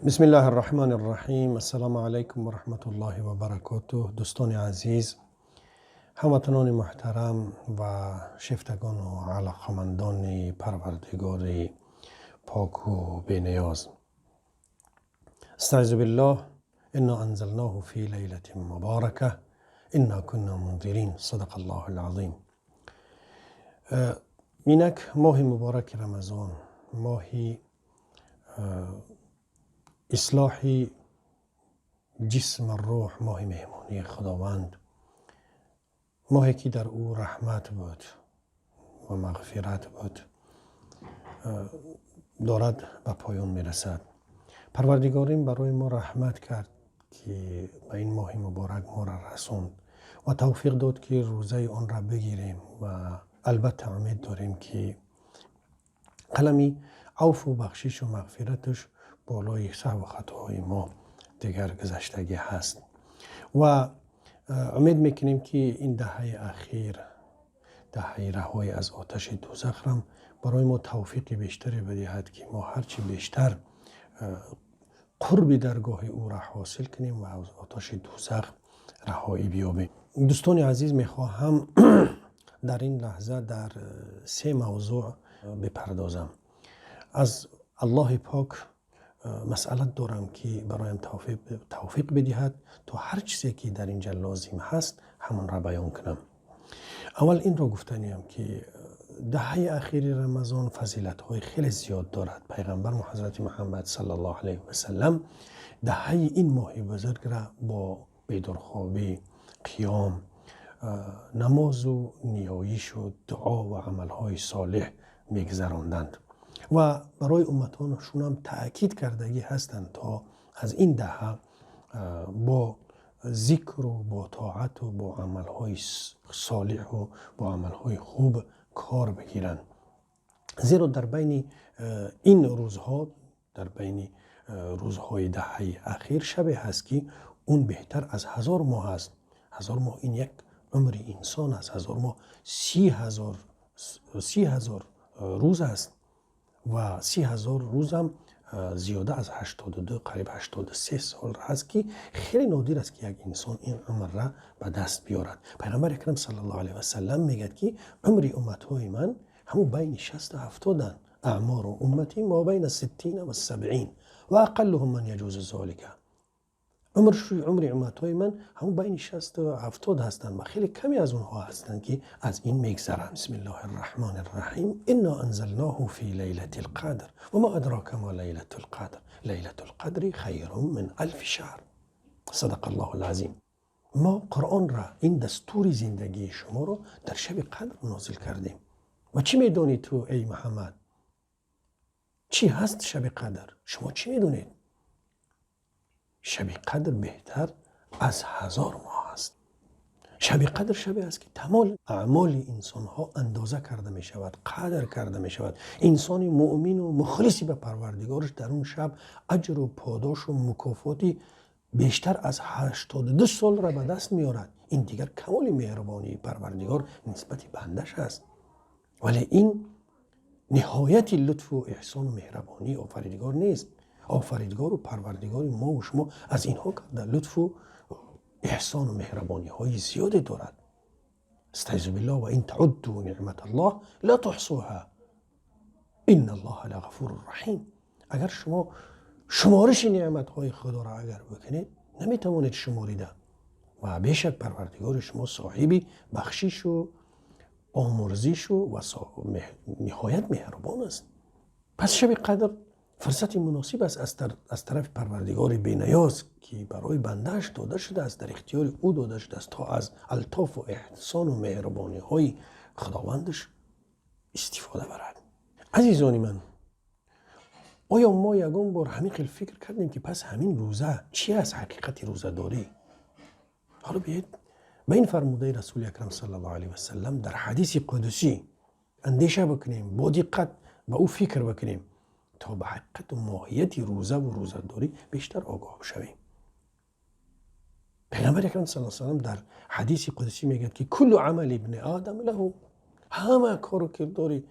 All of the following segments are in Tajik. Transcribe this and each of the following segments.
بسم الله الرحمن الرحیم. السلام علیکم و رحمت الله و برکاته. دوستان عزیز، هموطنان محترم و شیفتگان و علاقمندان پروردگار پاک و بینیاز، استعذ بالله، انا انزلناه فی لیلة مبارکة انا كنا منذرین. صدق الله العظیم. اینک ماه مبارک رمضان، ماه اصلاح جسم، روح، ماه مهمانی خداوند، ماهی که در او رحمت بود و مغفرت بود، دارد به پایان میرسد. پروردگاریم برای ما رحمت کرد که به این ماه مبارک ما را رسوند و توفیق داد که روزه آن را بگیریم و البته امید داریم که قلمی عفو و بخشش و مغفرتش بالای سهو و خطاهای ما دیگر گذشتگی هست و امید میکنیم که این دهه اخیر، دهه رهایی از آتش دوزخ رم برای ما توفیق بیشتری بدهد که ما هرچی بیشتر قرب درگاه او را حاصل کنیم و از آتش دوزخ رهایی بیابیم. دوستان عزیز، میخواهم در این لحظه در سه موضوع بپردازم. از الله پاک مسئلت دارم که برایم توفیق بدهد تا هر چیزی که در اینجا لازم هست، همون را بیان کنم. اول این را گفتنیم که دهه اخیر رمضان فضیلت های خیلی زیاد دارد. پیغمبر حضرت محمد صلی الله علیه و سلم دهه این ماه بزرگ را با بیدارخوابی، قیام، نماز و نیایش و دعا و عملهای صالح میگذراندند و برای امتانشون هم تاکید کردگی هستند تا از این دهه با ذکر و با طاعت و با عملهای صالح و با عملهای خوب کار بگیرند، زیرا در بین این روزها، در بین روزهای دهه اخیر، شبی هست که اون بهتر از 1000 ماه است. 1000 ماه این یک عمر انسان است. 1000 ماه 30,000 روز است و 30,000 روز هم زیاده از 82، قریب 83 سال هست که خیلی نادر است که یک انسان این عمر را به دست بیارد. پیغمبر اکرم صلی الله علیه و سلم میگه که عمر امتهای من همون بین 60 و 70. اعمار امتی ما بین 60 و 70 و اقلهم من یجوز ذلك. عمر امتهای من همون بین 60 و 70 هستند و خیلی کمی از اونها هستند که از این میگذرند. بسم الله الرحمن الرحیم. انا انزلناه فی لیلة القدر و ما ادراک ما لیلة القدر، لیلة القدر خیر من الف شهر. صدق الله العظیم. ما قرآن را، این دستور زندگی شما را، در شب قدر نازل کردیم. و چی میدونی تو ای محمد، چی هست شب قدر؟ شما چی میدونید؟ شب قدر بهتر از 1000 ماه است. شب قدر شبی است که تمام اعمال انسان ها اندازه کرده می شود، قدر کرده می شود. انسان مؤمن و مخلصی به پروردگارش در اون شب اجر و پاداش و مکافاتی بیشتر از 82 سال را به دست میارد. این دیگر کمال مهربانی پروردگار نسبت بندش است، ولی این نهایت لطف و احسان و مهربانی آفریدگار نیست. آفریدگار و پروردگار ما و شما از اینها در لطف و احسان و مهربانی های زیادی دارد. استعذ بالله، و ان تعدوا نعمت الله لا تحصوها ان الله لغفور رحیم. اگر شما شمارش نعمت های خدا را اگر بکنید، نمیتوانید شماریده و بیشک پروردگار شما صاحبی بخشش و آمرزش و نهایت مهربان است. پس شب قدر فرصت مناسب است از طرف پروردگار بینیاز که برای بندهش داده شده است، در اختیار او داده شده است تا از الطاف و احسان و مهربانی های خداوندش استفاده برد. عزیزان من، آیا ما یگان بار همین خیلی فکر کردیم که پس همین روزه چی است، حقیقت روزه داری؟ حالا بیاید به این فرموده رسول اکرم صلی الله علیه و سلم در حدیث قدسی اندیشه بکنیم، با دقت به او فکر بکنیم تا به حقیقت و ماهیت روزه و روزه‌داری بیشتر آگاه شویم. پیغمبر اکرم صلی الله علیه و سلم در حدیث قدسی میگه که کل عمل ابن آدم له، همه کار و کرداری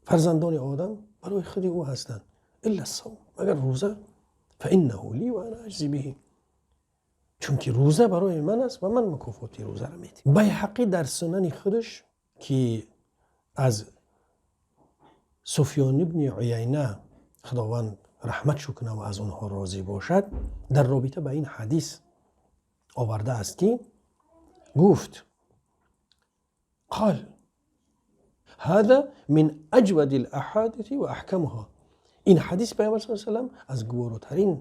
فرزندان آدم برای خود او هستند، الا صوم، إلا الصوم, магар рӯза, فإنه لي وأنا أجزي به, чунки рӯза барои ман аст ва ман мукофоти рӯзаро медиҳам. Байҳақӣ дар Сунани худаш, ки аз Суфён ибни Уяйна, Худованд раҳматшу кунад ва аз онҳо розӣ бошад, дар робита ба ин ҳадис овардааст, ки гуфт: قال هذا من أجود الأحاديث وأحكمها. Ин ҳадис Пайғамбар с салам аз гуворотарин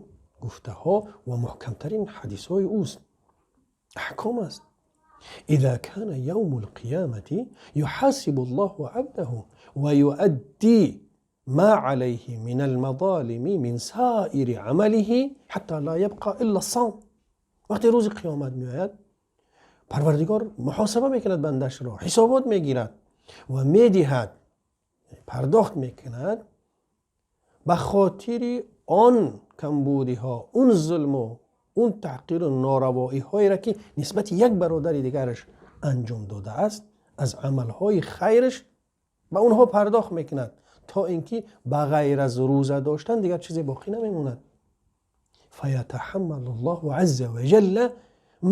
гуфтаҳо ва муҳкамтарин ҳадисҳои ӯст, аҳком аст. إذا كان يوم القيامة يحاسب الله عبده ويؤدي ما عليه من المظالم من سائر عمله حتى لا يبقى إلا الصوم. Вақте рӯзи қиёмат меояд, Парвардигор муҳосаба мекунад бандашро, ҳисобот мегирад ва медиҳад, пардохт мекунад ба хотири он камбудиҳо, он зулму он таҳқиру норавоиҳоеро, ки нисбати як бародари дигараш анҷом додааст, аз амалҳои хайраш ба онҳо пардохт мекунад, то ин ки ба ғайр аз рӯза доштан дигар чизе боқӣ намемонад. فيتحمل الله عز وجل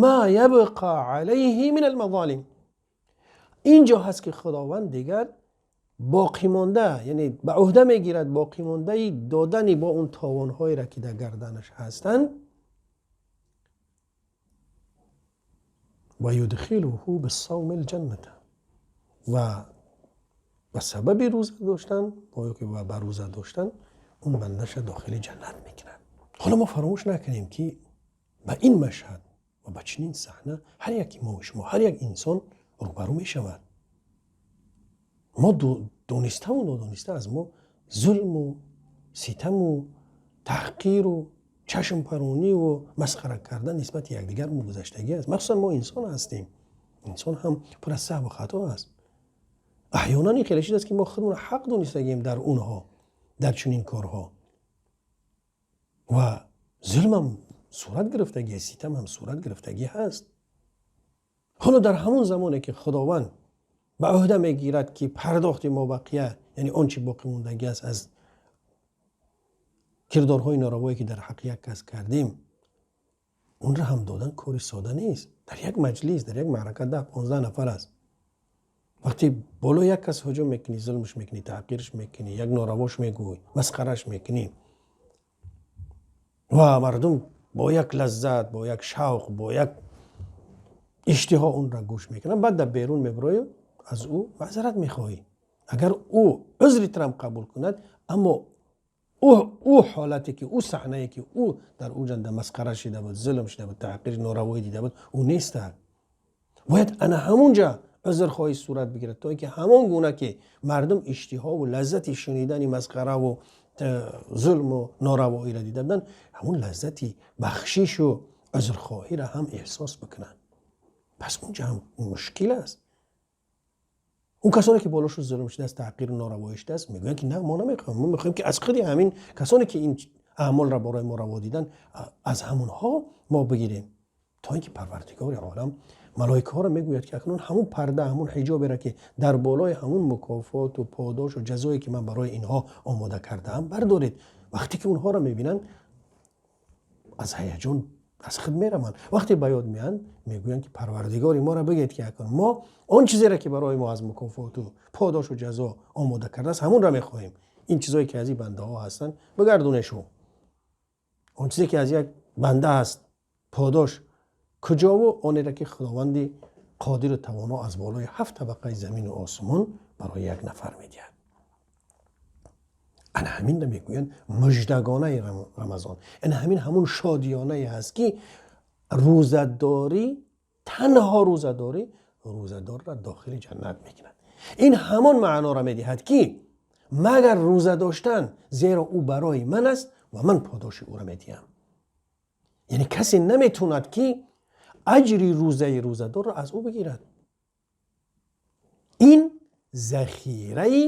ما يبقى عليه من المظالم. Инҷо ҳаст, ки Худованд дигар боқӣ монда, яъне ба ӯҳда мегирад боқӣ мондаи додани бо он товонҳоеро, ки дар гарданаш ҳастанд. ويدخله بالصوم الجنة. Ва ба сабаби рӯза доштан ва ба рӯза доштан он бандаша дохили ҷаннат мекунад. Ҳоло мо фаромӯш накунем, ки ба ин машҳад ва ба чунин саҳна ҳар яки мо шумо, ҳар як инсон рӯбарӯ мешавад. Мо дониставу нодониста аз мо зулму ситаму таҳқиру чашмпарониву масхара кардан нисбати якдигар гузаштагӣ аст. Махсусан мо инсон ҳастем, инсон ҳам пур аз саҳву хато аст. Аҳёнан ин хеле чиз аст, ки мо худмонро ҳақ донистагием дар онҳо, дар чунин корҳо, ва зулмам сурат гирифтагӣ, ситам ҳам сурат гирифтагӣ ҳаст. Ҳоло дар ҳамон замоне, ки Худованд ба ӯҳда мегирад, ки пардохти мобақия, яъне он чи боқӣ мондагӣ аст аз кирдорҳои норавое, ки дар ҳаққи як кас кардем, онро ҳам додан кори сода нест. Дар як маҷлис, дар як маърака 10-15 нафар аст. Вақте боло як кас ҳуҷум мекунӣ, зулмш мекунӣ, таҳқирш мекунӣ, як норавош мегӯй, масхараш мекунӣ ва мардум бо як лаззат, бо як шавқ, бо як иштиҳо онро гӯш мекунанд, баъд дар берун мебироӣ, аз ӯ маъзарат мехоҳӣ. Агар ӯ узри трам қабул кунад, аммо ӯ ҳолате, ки ӯ саҳнае, ки ӯ дар ӯ ҷанда масхара шида буд, зулм шида буд, таҳқири норавоӣ дида буд, ӯ неста. Бояд ана ҳамунҷа узрхоҳӣ сурат бигирад, то ин ки ҳамон гуна, ки мардум иштиҳову лаззати шунидани масхараву зулму норавоиро дида буданд, ҳамон лаззати бахшишу узрхоҳиро ҳам эҳсос бикунанд. Пас унҷа ҳам мушкил аст. Он касоне, ки болошу зулм шудааст, таҳқиру норавоӣ шудааст, мегӯянд, ки на, мо намехоҳем, мо мехоҳем, ки аз худи ҳамин касоне, ки ин аъмолро барои мо раво диданд, аз ҳамонҳо мо бигирем. То ин ки Парвардигори олам малоикаҳоро мегӯяд, ки акнун ҳамун парда, ҳамун ҳиҷоберо, ки дар болои ҳамун мукофоту подошу ҷазое, ки ман барои инҳо омода кардаам, бардоред. Вақте ки онҳоро мебинанд, аз ҳаяҷон аз худ мераванд. Вақте ба ёд меянд, мегӯянд, ки Парвардигори моро бигӯед, ки акнун мо он чизеро, ки барои мо аз мукофоту подошу ҷазо омода кардааст, ҳамонро мехоҳем. Ин чизое, ки аз ин бандаҳо ҳастанд, бигардонешу. Он чизе, ки аз як банда аст, подош куҷову онеро, ки Худованди қодиру тавоно аз болои ҳафт табақаи замину осмон барои як нафар медиҳад. Ана ҳаминро мегӯянд муждагонаи Рамазон. Ана ҳамин ҳамун шодиёнае ҳаст, ки рӯзадорӣ, танҳо рӯзадорӣ рӯзадорро дохили ҷаннат мекунад. Ин ҳамон маъноро медиҳад, ки магар рӯза доштан, зеро ӯ барои ман аст ва ман подоши ӯро медиҳам. Яъне касе наметавонад, ки аҷри рӯзаи рӯзадорро аз ӯ бигирад. Ин захираи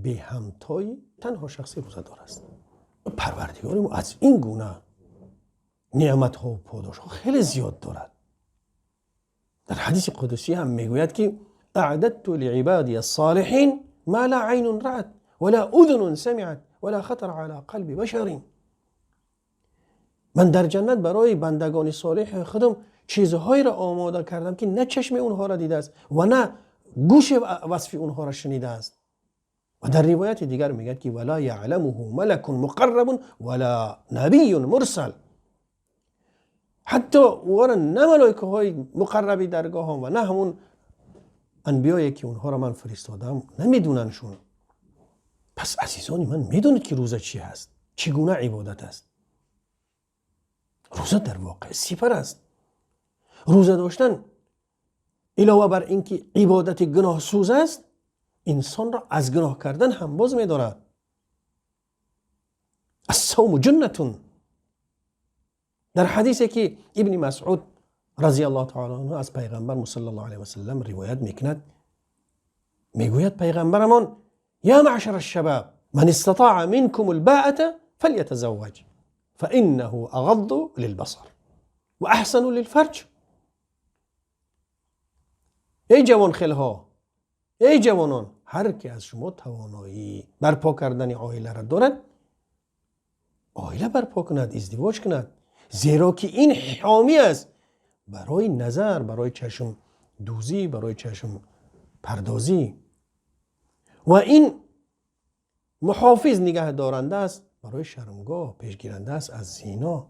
беҳамтои танҳо шахси рӯзадор аст. Парвардигори мо аз ин гуна неъматҳову подошҳо хеле зиёд дорад. Дар ҳадиси қудусӣ ҳам мегӯяд, ки أعددت لعبادي الصالحين ما لا عين رأت ولا أذن سمعت. ولا خطر على قلب بشر. من در جنت برای بندگان صالح خودم چیزهایی را آماده کردم که نه چشم اونها را دیده است و نه گوش وصف اونها را شنیده است. و در روایت دیگر میگه که ولا یعلمه ملک مقرب ولا نبی مرسل. حتی او را نه ملائکه های مقربی درگاه هم و نه همون انبیایی که اونها را من فرستادم نمیدوننشون. پس عزیزانی من، میدونید که روزه چی هست، چگونه عبادت است. روزه در واقع سپر است. روزه داشتن علاوه بر اینکه عبادت گناه سوز است، انسان را از گناه کردن هم باز میدارد. الصوم جنة. در حدیثی که ابن مسعود رضی الله تعالی عنه از پیغمبر صلی الله علیه و سلم روایت میکند، میگوید پیغمبرمان: یا معشر الشباب، من استطاع منكم الباءة فليتزوج، فإنه أغض للبصر وأحسن للفرج. ای جوان خلها، ای جوانان، هر کی از شما توانایی برپا کردن عائله را دارد، عائله برپا کند، ازدواج کند، زیرا که این حامی است برای نظر، برای چشم دوزی، برای چشم پردازی و این محافظ نگه دارنده است برای شرمگاه، پیشگیرنده است از زینا.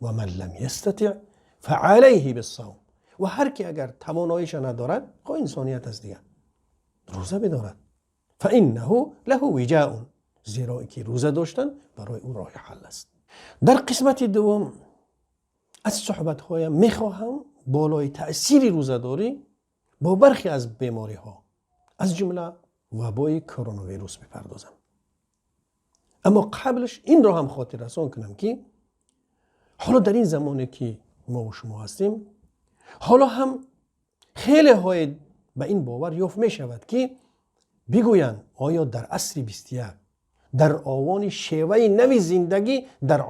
و من لم یستطع فعلیه بالصوم. و هر کی اگر تواناییش ندارد، خب انسانیت است دیگه، روزه بدارد. فانه له وجاء. زیرا که روزه داشتن برای او راه حل است. در قسمت دوم از صحبت هایم میخواهم بالای تأثیر روزه‌داری با برخی از بیماری ها، از جمله وبای کرونا ویروس بپردازم. اما قبلش این را هم خاطر رسان کنم که حالا در این زمانی که ما و شما هستیم، حالا هم خیلی های به این باور یافت می شود که بگویند آیا در عصر 21، در آوان شیوه نوی زندگی، در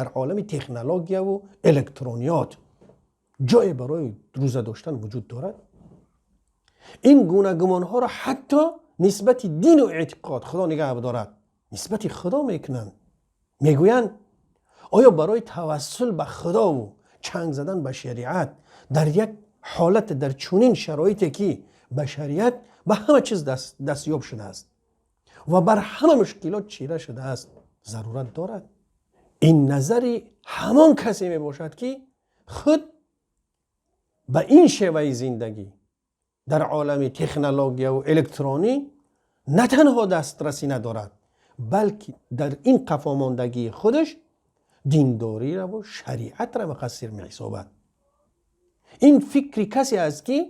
عالم تکنولوژی و الکترونیات جای برای روزه داشتن وجود دارد؟ این گونه گمان ها را حتی نسبت دین و اعتقاد، خدا نگه بدارد، نسبت خدا میکنند. میگویند آیا برای توسل به خدا و چنگ زدن به شریعت در یک حالت، در چنین شرایطی که بشریت به همه چیز دستیاب شده است و بر همه مشکلات چیره شده است، ضرورت دارد؟ این نظر همان کسی می باشد که خود به این شیوه زندگی در عالم تکنولوژی و الکترونی نه تنها دسترسی ندارد، بلکه در این قفاماندگی خودش دینداری را و شریعت را مقصر می حسابد. این فکر کسی است که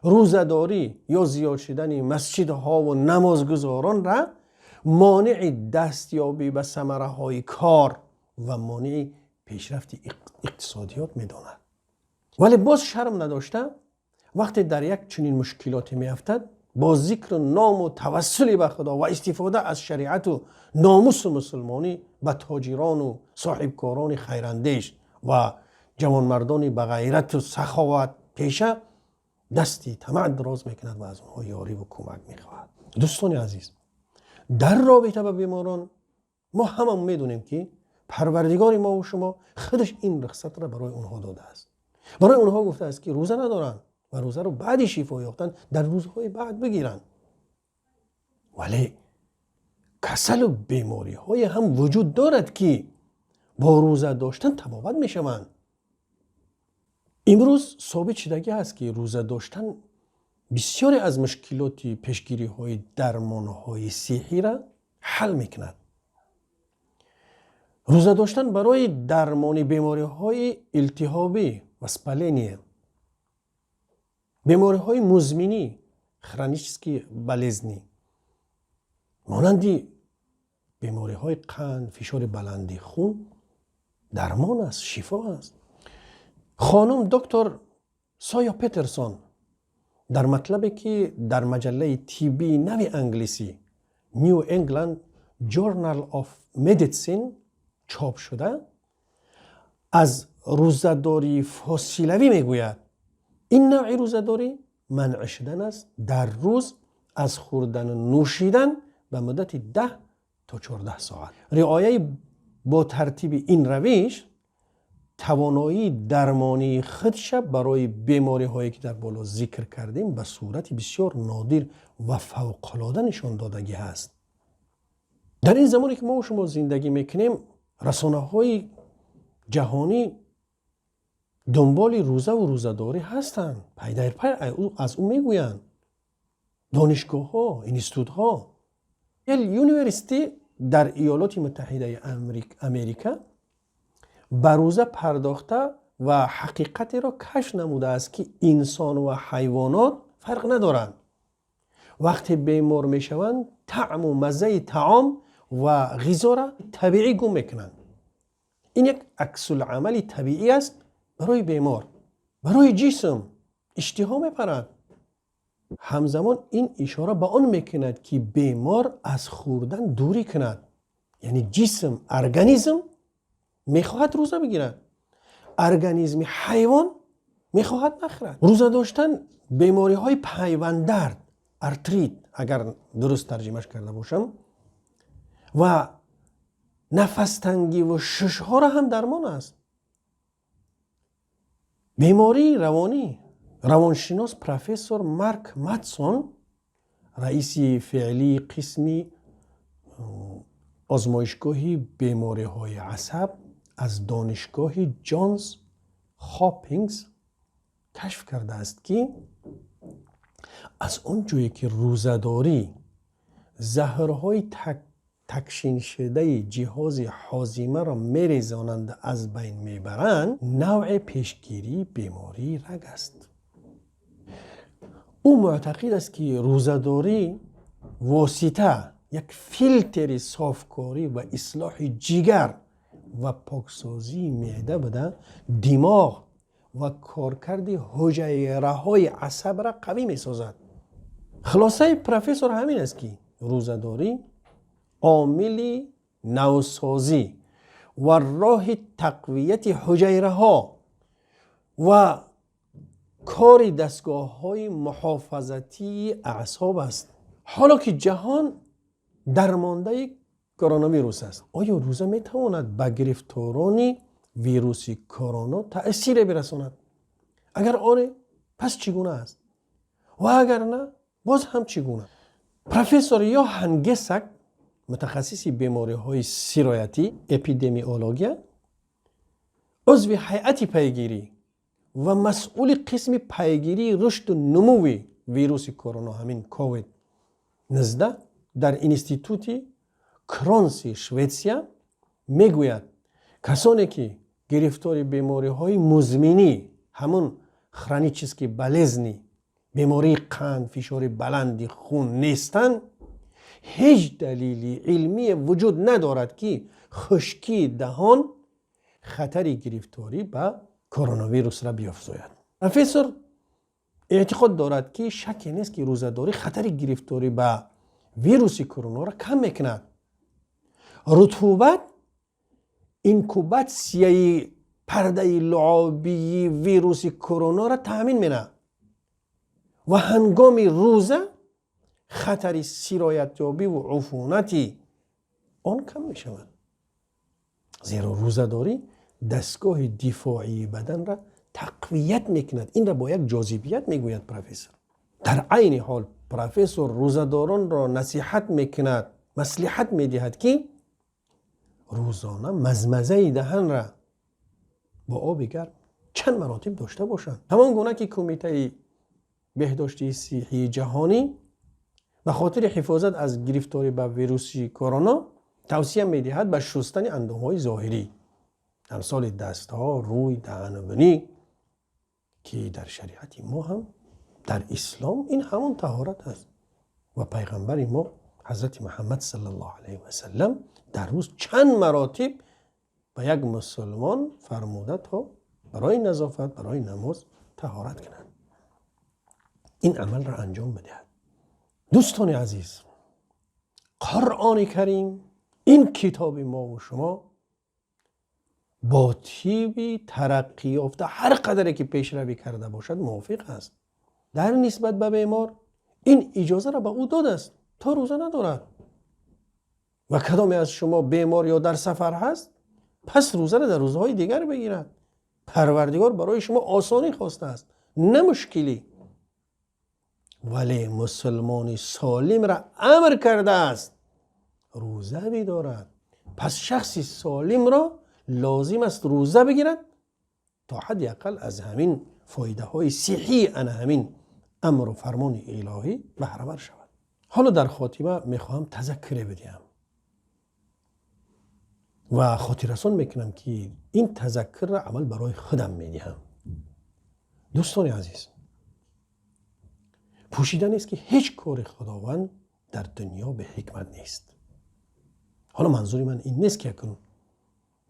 روزه‌داری یا زیاد شدن مسجدها و نمازگزاران را مانع دستیابی به ثمره های کار و مانع پیشرفت اقتصادیات میداند. ولی باز شرم نداشته، وقتی در یک چنین مشکلاتی میافتد، با ذکر نام و توسل به خدا و استفاده از شریعت و ناموس مسلمانی به تاجران و صاحبکاران خیراندیش و جوانمردان به غیرت و سخاوت پیشه دستی طمع دراز میکند و از اونها یاری و کمک میخواهد. دوستان عزیز، در رابطه با بیماران، ما همه میدونیم که پروردگار ما و شما خودش این رخصت را برای اونها داده است. برای اونها گفته است که روزه ندارن و روزه رو بعدی شفا یافتن در روزهای بعد بگیرن. ولی کسل و بیماری های هم وجود دارد که با روزه داشتن طبابت میشوند. امروز ثابت شدگی هست که روزه داشتن بسیاری از مشکلات پیشگیری های درمان های صحی را حل میکند. روزه داشتن برای درمان بیماری های التهابی، воспаление، بیماری های مزمنی، хронические болезни، مانند بیماری های قند، فشار بلندی خون درمان است، شفا است. خانم دکتر سایا پترسون در مطلبی که در مجله طبی نوی انگلیسی New England Journal of Medicine چاپ شده، از روزه‌داری فاصلوی میگوید: این نوع روزه‌داری منع شدن است در روز از خوردن و نوشیدن به مدت 10 تا То 14 соат. Риояи бо тартиби ин равиш тавоноии дармонии худша барои бемориҳое, ки дар боло зикр кардем, ба сурати бисёр нодир ва фавқулода нишон додагӣ ҳаст. Дар ин замоне, ки мо шумо зиндагӣ мекунем, расонаҳои ҷаҳонӣ дунболи рӯзаву рӯзадорӣ ҳастанд, пайдарпай аз ӯ мегӯянд. Донишгоҳҳо, институтҳо, University дар Иёлоти Муттаҳидаи Америка ба рӯза пардохта ва ҳақиқатеро кашф намудааст, ки инсон ва ҳайвонот фарқ надоранд. Вақте бемор мешаванд, таъму маззаи таом ва ғизоро табиӣ гум мекунанд. Ин як аксуламали табиӣ аст барои бемор, барои ҷисм иштиҳо мепарад. Ҳамзамон ин ишора ба он мекунад, ки бемор аз хӯрдан дурӣ кунад, яъне ҷисм, организм мехоҳад рӯза бигирад, организми ҳайвон мехоҳад нахӯрад. Рӯза доштан бемориҳои пайвандард, артрит, агар дуруст тарҷимаш карда бошам, ва нафастангиву шушҳоро ҳам дармон аст. Бемории равонӣ. Равоншинос профессор Марк Матсон, раиси феълии қисми озмоишгоҳи бемориҳои асаб аз Донишгоҳи Ҷонс Хопкинс, кашф кардааст, ки аз он ҷое ки рӯзадорӣ заҳрҳои такшиншудаи ҷиҳози ҳозимаро мерезонанд, аз байн мебаранд, навъе пешгирии бемории раг аст. Ӯ муътақид аст, ки рӯзадорӣ восита як филтри софкорӣ ва ислоҳи ҷигар ва поксозии меъда буда, димоғ ва коркарди ҳуҷайраҳои асабра қавӣ месозад. Хулосаи профессор ҳамин аст, ки рӯзадорӣ омили навсозӣ ва роҳи тақвияти ҳуҷайраҳо ва кори дастгоҳҳои муҳофазатии аъсоб аст. Ҳоло ки ҷаҳон дармондаи коронавирус аст, оё рӯза метавонад ба гирифторони вируси корона таъсире бирасонад? Агар оре, пас чӣ гуна аст ва агар на, боз ҳам чӣ гуна? Профессор Йоҳан Гесак, мутахассиси бемориҳои сироятӣ, эпидемиология, узви ҳайати пайгирӣ ва масъули қисми пайгирии рушду нумӯи вируси корона, ҳамин ковид 19, дар Институти Кронси Шветсия мегӯяд, касоне ки гирифтори бемориҳои музминӣ, ҳамун хронические болезни, бемории қанд, фишори баланди хун нестанд, ҳеҷ далели илмие вуҷуд надорад, ки хушкии даҳон хатари гирифторӣ ба коронавирусро биафзояд. Профессор эътиқод дорад, ки шакке нест, ки рӯзадорӣ хатари гирифторӣ ба вируси коронаро кам мекунад. Рутубат инкубатсияи пардаи луобии вируси коронаро таъмин менамояд ва ҳангоми рӯза хатари сироятёбиву уфунати он кам мешавад, зеро рӯзадорӣ дастгоҳи дифоии баданра тақвият мекунад. Инра бо як ҷозибият мегӯяд профессор. Дар айни ҳол профессор рӯзадоронро насиҳат мекунад, маслиҳат медиҳад, ки рӯзона мазмазаи даҳанра бо оби гарм чанд маротиб дошта бошанд. Ҳамон гуна ки Кумитаи беҳдошти сиҳҳии ҷаҳонӣ ба хотири ҳифозат аз гирифторӣ ба вируси корона тавсия медиҳад ба шустани андомҳои зоҳирӣ, амсоли дастҳо, рӯй, даҳану бинӣ, ки дар шариати мо ҳам, дар ислом, ин ҳамон таҳорат аст ва пайғамбари мо ҳазрати Муҳаммад саллаллоҳу алайҳи васаллам дар рӯз чанд маротиб ба як мусулмон фармуда, то барои назофат, барои намоз таҳорат кунад, ин амалро анҷом бидиҳад. Дӯстони азиз, Қуръони Карим, ин китоби мову шумо, бо тиби тараққиёфта ҳар қадаре ки пешравӣ карда бошад, мувофиқ аст. Дар нисбат ба бемор ин иҷозаро ба ӯ додааст, то рӯза надорад. Ва кадоме аз шумо бемор ё дар сафар ҳаст, пас рӯзаро дар рӯзҳои дигар бигирад. Парвардигор барои шумо осонӣ хостааст, на мушкилӣ. Вале мусулмони солимро амр кардааст рӯза бидорад. Пас шахси солимро лозим аст рӯза бигирад то ҳадди ақал аз ҳамин фоидаҳои сиҳҳии ана ҳамин амру фармони илоҳӣ баҳравар шавад. Ҳоло дар хотима мехоҳам тазаккуре бидиҳам ва хотиррасон мекунам, ки ин тазаккурро аввал барои худам медиҳам. Дӯстони азиз, пӯшида нест, ки ҳеҷ кори Худованд дар дунё беҳикмат нест. Ҳоло манзури ман ин нест, ки акнун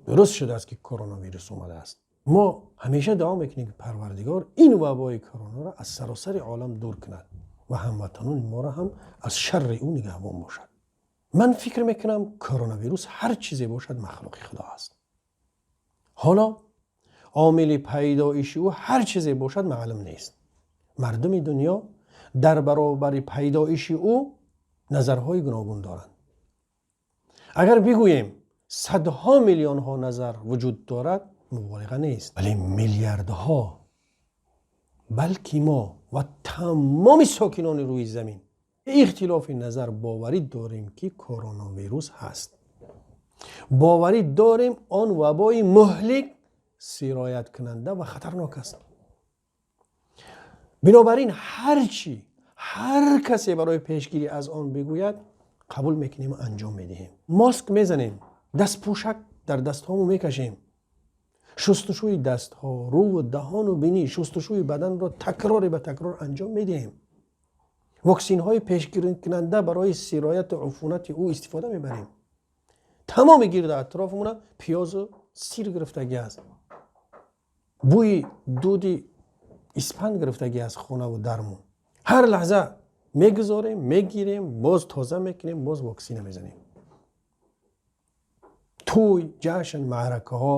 дуруст шудааст, ки коронавирус омадааст. Мо ҳамеша дуо мекунем, ки Парвардигор ин вабои коронаро аз саросари олам дур кунад ва ҳамватанони моро ҳам аз шарри ӯ нигаҳбон бошад. Ман фикр мекунам, коронавирус ҳар чизе бошад, махлуқи Худо аст. Ҳоло омили пайдоиши ӯ ҳар чизе бошад, маълум нест. Мардуми дунё дар баробари пайдоиши ӯ назарҳои гуногун доранд. Агар бигӯем, садҳо миллионҳо назар вуҷуд дорад, муболиға нест, вале миллиардҳо, балки мо ва тамоми сокинони рӯи замин ихтилофи назар боварӣ дорем, ки коронавирус ҳаст. Боварӣ дорем, он вабои муҳлик, сирояткунанда ва хатарнок аст. Бинобар ин ҳар чӣ ҳар касе барои пешгирӣ аз он бигӯяд, қабул мекунем, анҷом медиҳем. Маск мезанем, дастпӯшак дар дастҳомо мекашем, шустушӯи дастҳо, рӯву даҳону бинӣ, шустушӯи баданро такрори ба такрор анҷом медиҳем, воксинҳои пешгирикунанда барои сирояту уфунати ӯ истифода мебарем. Тамоми гирду атрофмона пиёзу сир гирифтагӣ аст, бӯи дуди испанд гирифтагӣ аст хонаву дармон. Ҳар лаҳза мегузорем, мегирем, боз тоза мекунем, боз воксина мезанем. Тӯй, ҷашн, маъракаҳо,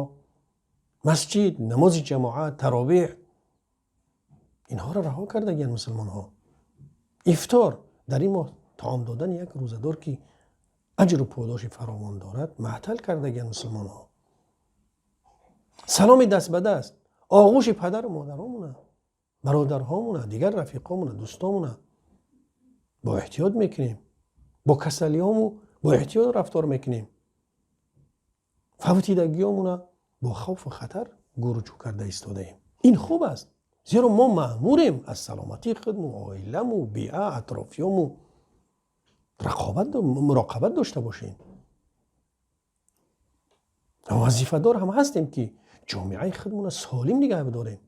масҷид, намози ҷамоат, таровеҳ, инҳоро раҳо кардагиянд мусулмонҳо. Ифтор дар ин моҳ, таом додани як рӯзадор, ки аҷру подоши фаровон дорад, маътал кардагиянд мусулмонҳо. Саломи даст ба даст, оғӯши падару модаромона, бародарҳомона, дигар рафиқомона, дӯстомона бо эҳтиёт мекунем, бо касалиҳому бо эҳтиёт рафтор мекунем, фавтидагиёмона бо хавфу хатар гурҷӯ карда истодаем. Ин хуб аст, зеро мо маъмурем аз саломатии худму, оиламу, биа, атрофиёму муроқабат дошта бошем. Вазифадор ҳам ҳастем, ки ҷомеаи худмона солим нигаҳ бидорем.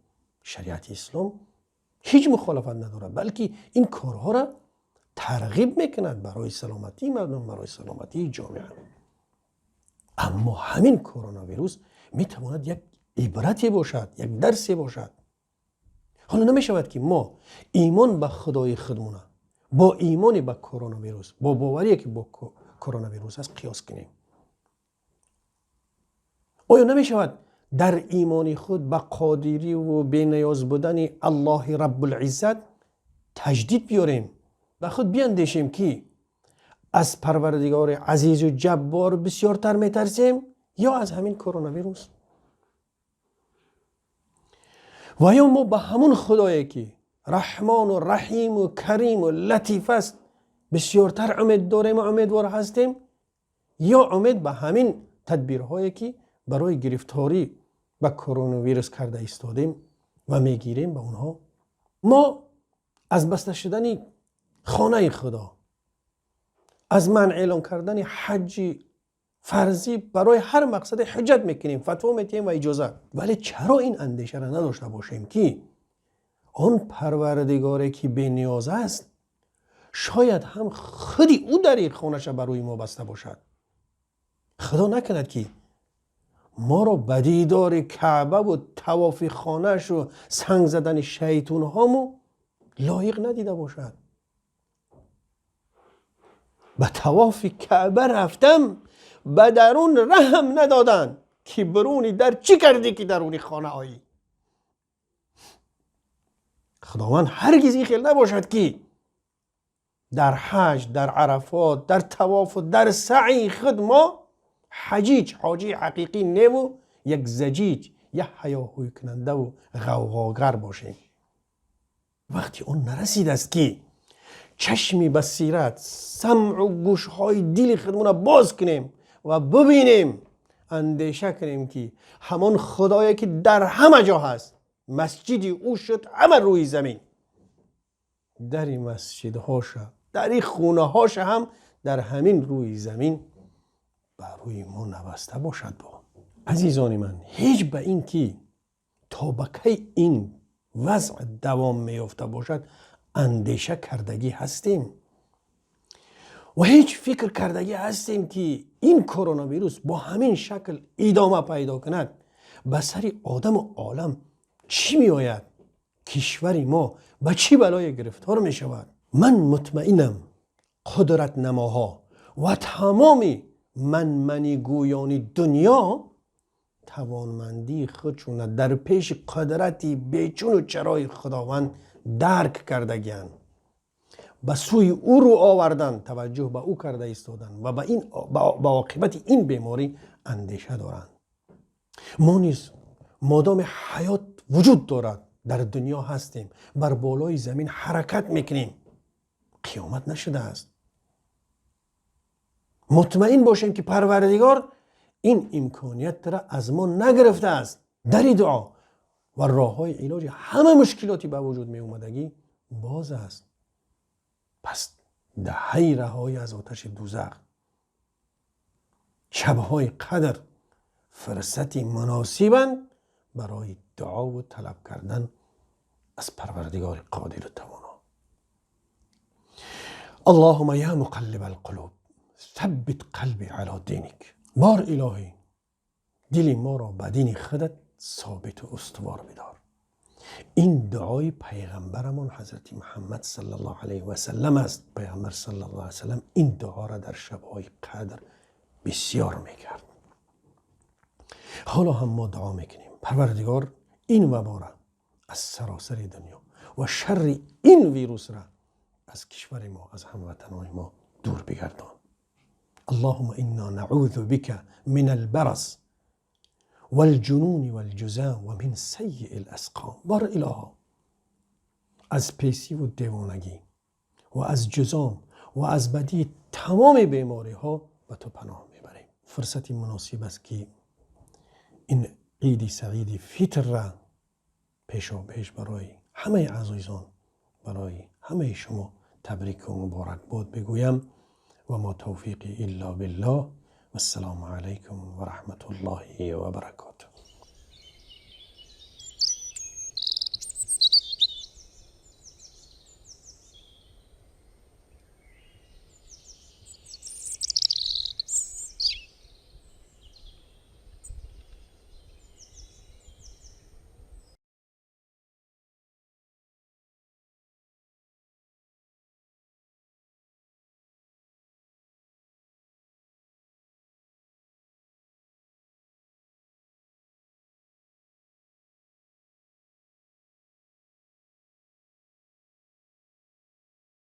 Шариати ислом ҳеҷ мухолифат надорад, балки ин корҳоро тарғиб мекунад барои саломатии мардум, барои саломатии ҷомеа. Аммо ҳамин коронавирус метавонад як ибрате бошад, як дарсе бошад. Ҳоло намешавад, ки мо имон ба Худои худмона бо имони ба коронавирус, бо боварие, ки бо коронавирус аст, қиёс кунем. Оё намешавад дар имони худ ба қодириву бениёз будани Аллоҳи Раббулиззат таҷдид биёрем, ба худ биандешем, ки аз Парвардигори азизу ҷаббор бисёртар метарсем ё аз ҳамин коронавирус? Ва ё мо ба ҳамун Худое, ки Раҳмону Раҳиму Кариму Латиф аст, бисёртар умед дорему умедвор ҳастем ё умед ба ҳамин тадбирҳое, ки барои гирифторӣ ба коронавирус карда истодем ва мегирем, ба онҳо? Мо аз баста шудани хонаи Худо, аз манъ эълон кардани ҳаҷҷи фарзӣ барои ҳар мақсаде ҳуҷҷат мекунем, фатво метиҳем ва иҷозат. Вале чаро ин андешаро надошта бошем, ки он Парвардигоре, ки бениёз аст, шояд ҳам худи ӯ дари хонаша бар рӯи мо баста бошад? Худо накунад, ки моро ба дидори Каъбаву тавофи хонашу санг задани шайтунҳому лоиқ надида бошад. Ба тавофи Каъба рафтам, ба дарун раҳм надоданд, ки бируни дар чӣ кардӣ, ки даруни хона оӣ? Худованд ҳаргиз ин хел набошад, ки Дар ҳаҷ, дар Арафот, дар тавофу дар саъи худ мо ҳаҷиҷ, ҳоҷии ҳақиқӣ неву як заҷиҷ, як ҳаёҳӯйкунандаву ғавғогар бошем. Вақти он нарасидааст, ки чашми басират, самъу гӯшҳои дили худмона боз кунем ва бубинем, андеша кунем, ки ҳамон Худое, ки дар ҳама ҷо ҳаст, масҷиди ӯ шуд ҳама рӯи замин, дари масҷидҳоша, дари хонаҳоша ҳам дар ҳамин рӯи замин ба рӯи мо набаста бошад? Бо азизони ман, ҳеҷ ба ин ки то ба кай ин вазъ давом меёфта бошад, андеша кардагӣ ҳастем ва ҳеҷ фикр кардагӣ ҳастем, ки ин коронавирус бо ҳамин шакл идома пайдо кунад, ба сари одаму олам чӣ меояд, кишвари мо ба чӣ балое гирифтор мешавад? Ман мутмаинам, қудратнамоҳо ва тамоми манманигӯёни дунё тавонмандии худшона дар пеши қудрати бечуну чарои Худованд дарк кардагианд, ба сӯи ӯ рӯ овардан, таваҷҷӯҳ ба ӯ карда истоданд ва ба оқибати ин беморӣ андеша доранд. Мо низ модоми ҳаёт вуҷуд дорад, дар дунё ҳастем, бар болои замин ҳаракат мекунем, қиёмат нашудааст. Мутмаин бошем, ки Парвардигор ин имкониятро аз мо нагирифтааст. Дари дуо ва роҳҳои илоҷи ҳама мушкилоти ба вуҷуд меомадагӣ боз аст. Пас даҳаи раҳоӣ аз оташи дузах, шабҳои қадр фурсати муносибанд барои дуову талаб кардан аз Парвардигори қодиру тавоно. اللهم يا مقلب القلوب ثبت قلبي على دينك. بار илоҳӣ, дили моро ба дини худат собиту устувор бидор. Ин дуои пайғамбарамон ҳазрати Муҳаммад саллаллоҳу алайҳи васаллам аст. Пайғамбар саллаллоҳу алайҳи васаллам ин дуоро дар шабҳои қадр бисёр мекард. Ҳоло ҳам мо дуо мекунем: Парвардигор, ин вабора аз саросари дунё ва шарри ин вирусра аз кишвари мо, аз ҳамватанони мо дур бигардон. اللهم إنا نعوذ بك من البرص والجنون والجذام ومن سيء الأسقام. بار илоҳо, аз песиву девонагӣ ва аз ҷузом ва аз бадии тамоми бемориҳо ба ту паноҳ мебарем. Фурсати муносиб аст, ки ин иди саиди фитрра пешопеш барои ҳамаи азизон, барои ҳамаи шумо табрику муборакбод бигӯям. وما توفيقي إلا بالله، والسلام عليكم ورحمة الله وبركاته.